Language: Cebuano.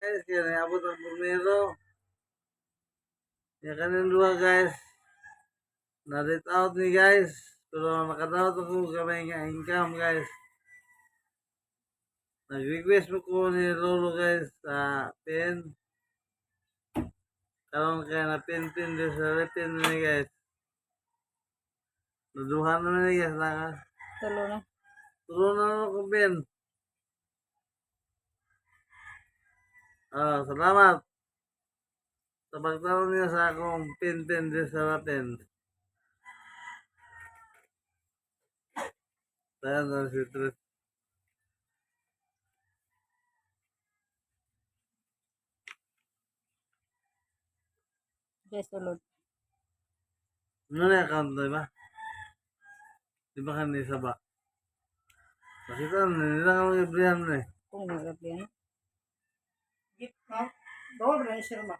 Guys, kaya niabot ang primero. Ya kanin duha, guys. Na-rate out ni, guys. Pero nakadawat ako gamay nga income, guys. Nag-request mo ko ni Lolo, guys, sa pin. Karon kaya na pin pin din sa pin ni, guys. Naduha na ni, guys, naka. Tulo na. Tulo na lang akong pin. Ah, salamat sa pagtanong niya sa akong pin-pin din sa lapin. Ayan na si Tris. Guys, sulod. Ano na yung account na, di ba? Di ba kanisa ba? Nakita na nila ka mag-ibrihan na eh. Kung magabi ano. Gift, no? Doon na sir ma.